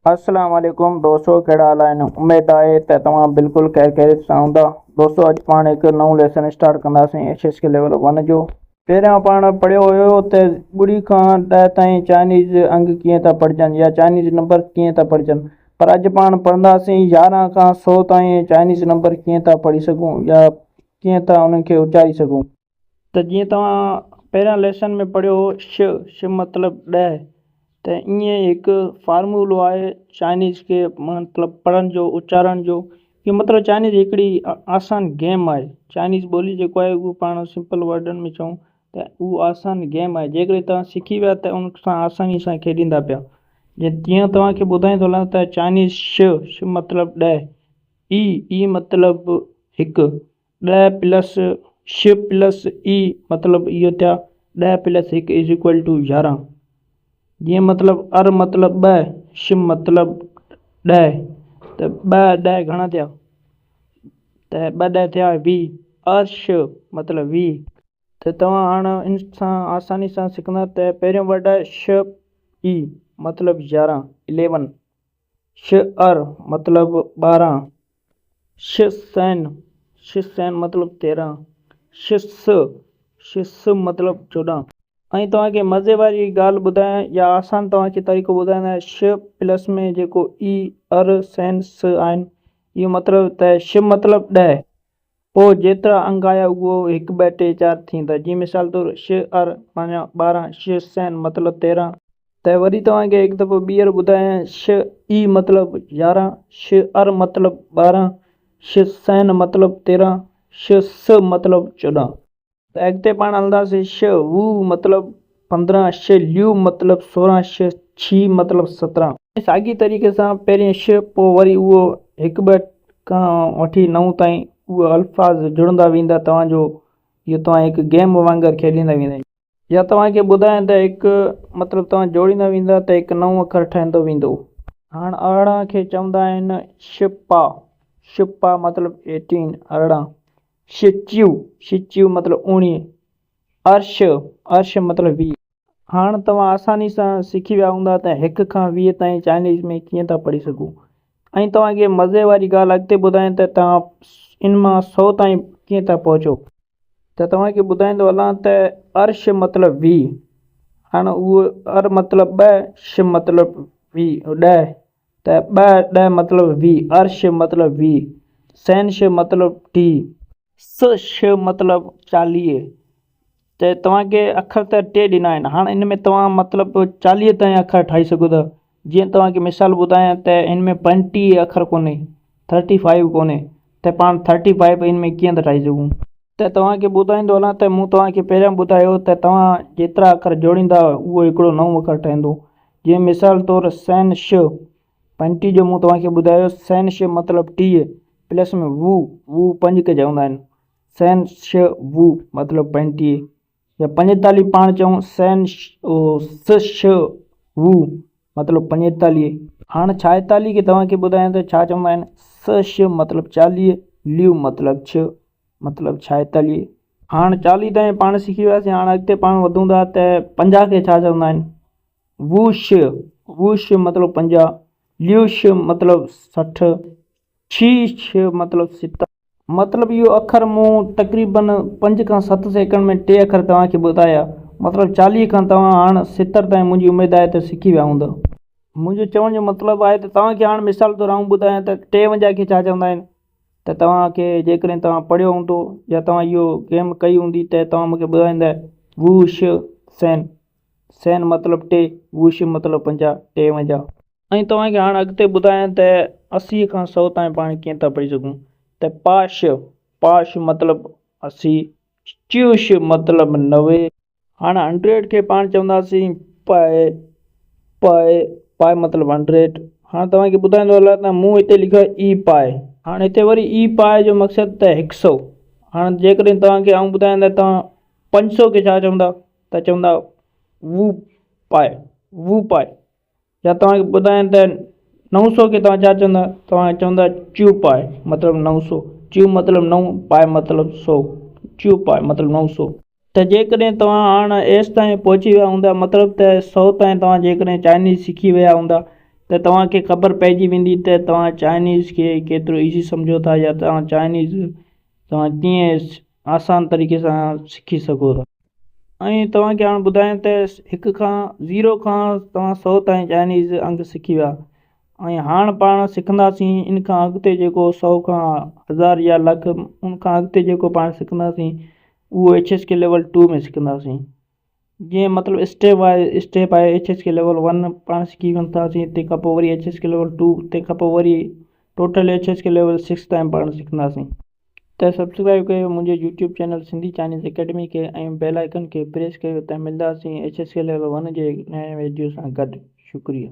السلام عليڪم دوستو ڪهڙا حال آهن اميد آهي ته توهان بلڪل خير خيريت سان هوندا دوستو اڄ پاڻ هڪ نئون ليسن اسٽارٽ ڪنداسين ايڇ ايس ڪي ليول 1 جو. پهريان پاڻ پڙهيو هيو ته ٻڙي کان 10 تائين چائنيز انگ ڪيئن ٿا پڙهجن يا چائنيز نمبر ڪيئن ٿا پڙهجن پر اڄ پاڻ پڙهنداسين 11 کان 100 تائين چائنيز نمبر ڪيئن ٿا پڙهي سگهون يا ڪيئن ٿا انهن کي اچاري سگهون. ته جيئن توهان پهريان ليسن ۾ پڙهيو هو ش، ش مطلب ڏهه ته ائين ئي هڪ فارمولو آهي چائنيز کي مطلب پڙهڻ جو اچارڻ جو اهو مطلب چائنيز هڪڙي آسان گيم آهي چائنيز ٻولي جيڪو آهي اهو پاڻ سمپل ورڊن ۾ چئون ته اهو آسان گيم آهي جيڪڏهن توهان سکي ويا ته ان سان آساني سان کيڏيندا پيا جيئن توهان کي ٻڌائيندو هلان ته چائنيز ش، ش مطلب ڏهه اي، اي مطلب هڪ ڏهه پلس ش پلس اي مطلب اهو ٿيا ڏهه پلس هڪ is equal two 11 جيئن مطلب ار مطلب ٻه ش مطلب ڏهه ته ٻه ڏهه گهڻا ٿيا ته ٻه ڏهه ٿيا 20 ار ش مطلب 20. ته توهان هاڻ ان سان آساني سان سکندا ته پهريون ورڊ آهي ش اي مطلب 11 اليون ش ار مطلب 12 ش سين، ش سين مطلب 13، ش س، ش س مطلب 14. ۽ توهان کي مزي واري ڳالهه ٻڌايان يا آسان توهان کي طريقو ٻڌايان ته ش پلس ۾ جيڪو اي، ار، سين، س آهن اهو مطلب ته ش مطلب 10 پوء جيترا انگ آيا اهو هڪ ٻه ٽي چار ٿيندا جيئن مثال طور ش ار معنيٰ 12 ش سين مطلب 13. ته وري توهان کي هڪ دفعو ٻيهر ٻڌايان ش اي مطلب 11، ش ار مطلب 12، ش سين مطلب 13، ش س مطلب 14. ته اڳتي پاڻ هلنداسين ش وو مطلب 15، ش ليو مطلب 16، ش ڇي مطلب 17. ساڳي طريقي سان پهرين ش پوء وري اهو هڪ ٻه کان وٺي نو تائين اهي الفاظ جڙندا ويندا توهان جو اهو توهان هڪ گيم وانگر کيڏيندا ويندا. يا توهان کي ٻڌايان ته هڪ مطلب توهان جوڙيندا ويندا ته هڪ نئون اکر ٺهندو ويندو. هاڻ 18 کي چوندا آهن ش پا، ش پا مطلب ايٽين، 18، ش چيو، ش چيو مطلب 19، ارش، ارش مطلب 20. هاڻ توهان آساني سان سکي ويا هوندا ته هڪ کان 20 تائين چائنيز ۾ ڪيئن ٿا پڙهي سگهو ۽ توهان کي مزي واري ڳالهه اڳتي ٻڌايان ته توهان ان مان سئو تائين ڪيئن ٿا پهچو. ته توهان کي ٻڌائيندو هلان ته ار ش مطلب 20 هاڻ اهو ار مطلب ٻه ش مطلب 20 ڏهه ته ٻه ڏهه مطلب 20 ار ش مطلب 20 سين ش مطلب 30 س ش مطلب 40 ته توهان کي اکر ته ٽي ڏنا آهن هاڻ ان ۾ توهان مطلب 40 تائين اکر ٺاهي سگهو ٿا جيئن توهان کي مثال ٻڌايان ته ان ۾ 35 اکر ڪونهي ٿرٽي فائيو ڪونهي ته پاڻ ٿرٽي فائيو ان ۾ ڪيئن ٿا ٺاهي سگهون. ته توهان کي ٻڌائيندو هلان ته مون توهان کي پهريان ٻڌايو ته توهان جيترا اکر جوڙيندا اهو هڪڙو نئون اکر ٺهندو جيئن مثال طور سين ش پنٽي جو مون توهان کي ٻڌايو سين ش مطلب 30 پلس ۾ وو وو پنج کي چوندا آهن سين ش وو مطلب 35 يا 45 پاڻ چئون سين س ش وو مطلب 45. هاڻ 46 کي توهان کي ٻڌايان ته ڇا چوندا آهن س ش مطلب 40 ليو مطلب ڇهه مطلب 46. هاڻ 40 تائين پاڻ سکي وياسين هاڻ اڳتي پاڻ وڌون ٿا ته 50 کي ڇا چوندا آهن وو ش وو ش مطلب 50 ليو ش مطلب 60 ڇي ش مطلب 70. مطلب اهو اکر مون تقريبن پنج کان ست سيڪنڊ ۾ ٽي اکر توهان کي ٻڌايا مطلب 40 کان توهان هاڻ 70 تائين منهنجي اميد آهي ته سکي ويا هوندؤ. منهنجو چوڻ جو مطلب آهي ته توهان کي هاڻ مثال طور آئون ٻڌايان ته 53 کي ڇا چوندا آهن ته توهان کي جيڪڏهن توهان پڙهيو هوندو يا توهان اهو گيم ڪئي هوندي ته توهان مون کي ٻڌائيندا وو ش سين سين مطلب ٽي وو ش مطلب 50 53. ۽ توهان کي هاڻ اڳتي ٻڌايان ته 80 کان سئو تائين پاڻ ڪيئن ٿا پڙهي سگهون ته پا ش، پا ش مطلب 80، چيو ش مطلب 90. هاڻ هنڊريڊ کي پاڻ چونداسين پائي، پائي، پائي مطلب هنڊريڊ. هاڻ توهان کي ٻڌائيندو هلان ته مون هتي لکيو آهي اي پائي. هاڻ هتي وري اي پائي جو مقصد ته هڪ سئو. هاڻ جيڪڏهن توهان کي آئون ٻڌايان ته توهان پنج سئو کي ڇا چوندا ته چوندا وو پائي، وو پائي. يا توهان کي ٻڌايان ته نو سو کي توهان ڇا چوندا توهان چوندا چيو پائي مطلب نو سو چيو مطلب نو پائي مطلب سو چيو پائي مطلب نو سو. ته جيڪڏهن توهان هاڻ ايس تائين پهچي ويا هوندا مطلب ته سو تائين توهان جيڪڏهن چائنيز سکي ويا هوندا ته توهان کي خبر پئجي ويندي ته توهان چائنيز کي ڪيترو ايزي سمجهو ٿا يا توهان چائنيز توهان ڪيئن آسان طريقي سان سکي سگهو ٿا. ۽ توهان کي هاڻ ٻڌايان ته هڪ کان زيرو کان توهان سو تائين چائنيز انگ سکي ويا ۽ هاڻ پاڻ سکنداسين ان کان اڳتي جيڪو سو کان هزار يا لک ان کان اڳتي جيڪو پاڻ سکنداسين اهو H S K level two ۾ سکنداسين. جيئن مطلب اسٽيپ وائز اسٽيپ آهي H S K level one پاڻ سکي وينداسين تنهن کان پوء وري H S K level two تنهن کان پوء وري total H S K level six تائين پاڻ سکنداسين. ته سبسڪرائب ڪيو منهنجي YouTube channel Sindhi Chinese academy کي ۽ بيل آئيڪن کي پريس ڪيو ته ملداسين H S K level one جي نئين ويڊيو سان گڏ شڪريه.